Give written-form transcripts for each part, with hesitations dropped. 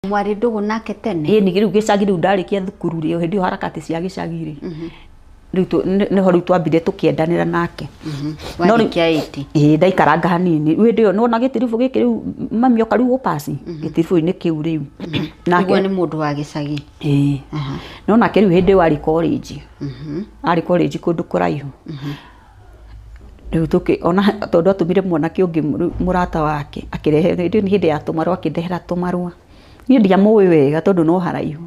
Mwarĩ ndũgũ nake tene? Ĩni, rĩu gĩcagi, rĩu ndarĩkia thukuru rĩ, o hĩndĩ ĩyo harakati cia gĩcagi rĩ, rĩu nĩho rĩu twambire tũkĩendanĩra nake. No rĩu- Warĩkia 80? Ĩĩ, ndaikaranga hanini. Rĩu hĩndĩ ĩyo nĩwona gĩtiribũ gĩkĩ rĩu mami oka rĩu gũpaci gĩtiribũ-inĩ kĩu rĩu nake. Ũguo nĩ mũndũ wa gĩcagi? Ĩĩ. No nake rĩu hĩndĩ ĩyo arĩ college, arĩ college kũndũ kũraihu. Rĩu tũkĩ ona tondũ atũmire mwanake ũngĩ rĩu mũrata wake akĩrehe, hĩndĩ ĩyo nĩ hĩndĩ ya tũmarũa, akĩndehera tũmarũa. Niĩ ndiamũĩ wega tondũ no haraihu.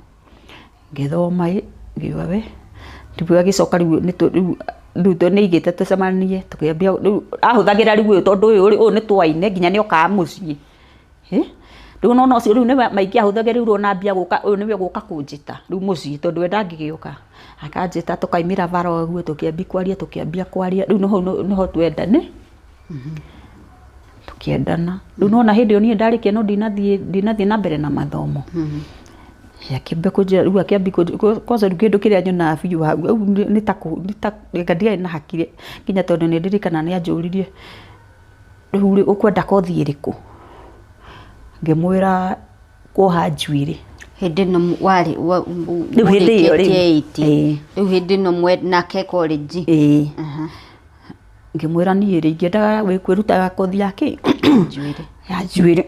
Ngĩthoma ĩ, ngiuga we, rĩu agĩcoka rĩu rĩu rĩu nĩ aigĩte tũcemanie, tũkĩambia rĩu ahũthagĩra rĩu ũyũ tondũ ũyũ ũyũ nĩ twaine nginya nĩ okaga mũciĩ. Ĩ, rĩu nĩwona ũcio rĩu nĩwe maingĩ ahũthagĩra, rĩu ona ambia gũka ũyũ nĩwe ũgũka kũnjĩta rĩu mũciĩ tondũ we ndangĩgĩũka. Akanjĩta tũkaimĩra bara ũguo tũkĩambia kwaria, tũkĩambia kwaria, rĩu hau nĩho twendane. Tũkĩendana. Rĩu nĩwona hĩndĩ ĩyo niĩ ndarĩkia no ndinathiĩ na mbere na mathomo. Akĩambia kũnjĩra rĩu, akĩambia kwanza rĩu kĩndũ kĩrĩa nyonaga biũ hau rĩu nĩ ta nĩ ta anga ndiarĩ na hakiri nginya tondũ nĩ ndirikanaga nĩ anjũririe, "Rĩu rĩ, ũkwenda kothi ĩrĩkũ?" Ngĩmwĩra kuoha njuĩrĩ. Hĩndĩ ĩno warĩ Rĩu hĩndĩ ĩyo rĩu. Mũrĩkĩtie 80? Ĩĩ. Rĩu hĩndĩ ĩno nake college? Ĩĩ. Ngĩmwĩra niĩ rĩ, ingĩendaga kwĩruta kothi ya kĩ? Njuĩrĩ. Ya njuĩrĩ.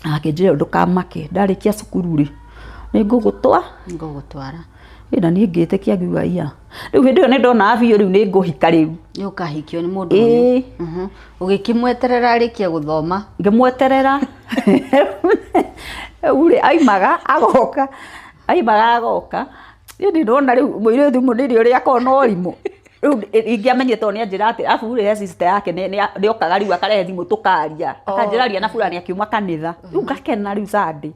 Akĩnjĩra, "Ndũkamake, ndarĩkia cukuru rĩ, nĩ ngũgũtwara." Ngũgũtwara. Ĩ, na niĩ ngĩtĩkia, ngiuga iya. Rĩu hĩndĩ ĩyo nĩ ndonaga biũ rĩu nĩ ngũhika rĩu. Nĩ ũkahikio nĩ mũndũ ũyũ. Ĩĩ. Ũgĩkĩmweterera arĩkie gũthoma? Ngĩmweterera. Rĩu rĩ, aimaga agoka, aimaga agoka. Niĩ ndĩrona rĩu mũirĩtu mũnini ũrĩa akoragwo na ũrimũ. Rĩu ingĩamenyire tondũ nĩ anjĩra atĩ arabu rĩ, he sister yake nĩ okaga rĩu akarehe thimũ tũkaria. Akanjĩra aria na fulani akiuma kanitha. Rĩu ngakena rĩu Sunday.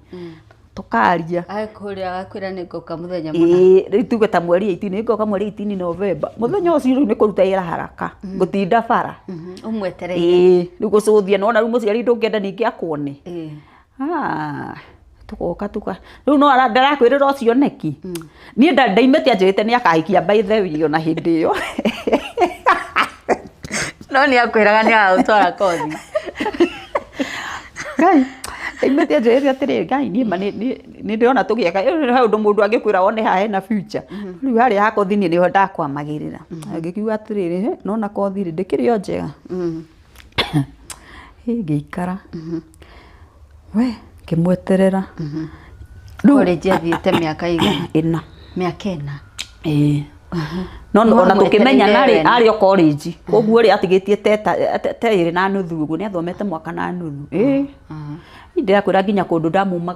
Tũkaria. Agakũrĩa agakwĩra nĩ ngũka mũthenya mũna. Ĩĩ, rĩu tuge ta mweri 18, nĩ ngoka mweri 18 November. Mũthenya ũcio rĩu nĩ kũruta wĩra haraka. Ngũtinda bara. Ũmwetereire. Ĩĩ, rĩu gũcũthia nĩwona rĩu mũciari ndũngĩenda ningĩ akuone. Ah, tũgoka tuka rĩu no ndarakwĩrĩra ũcio neki. Niĩ ndaimĩte anjĩrĩte nĩ akahikia by the way ona hĩndĩ ĩyo. No nĩ akwĩraga nĩ agagũtwara kothi. Ngai, ndaimĩte anjĩrĩte atĩrĩrĩ, Ngai, niĩ ma nĩ ndĩrona tũgĩaka he ũndũ mũndũ angĩkwĩra wone haha hena future. Rĩu harĩa ha kothi niĩ nĩho ndakwamagĩrĩra. Ngĩkiuga atĩrĩrĩ, "Hĩ, nona kothi rĩ, ndĩkĩrĩ o njega." Ĩ, ngĩikara. We, ngĩmweterera. Rĩu College athiĩte mĩaka ĩigana? 4. Mĩaka 4. Ĩĩ. No ona tũkĩmenyana rĩ, arĩ o college. Koguo rĩ, atigĩtie te 2.5 ũguo, nĩ athomete mwaka na nuthu. Ĩĩ. Ndĩrakwĩra nginya kũndũ ndamumaga.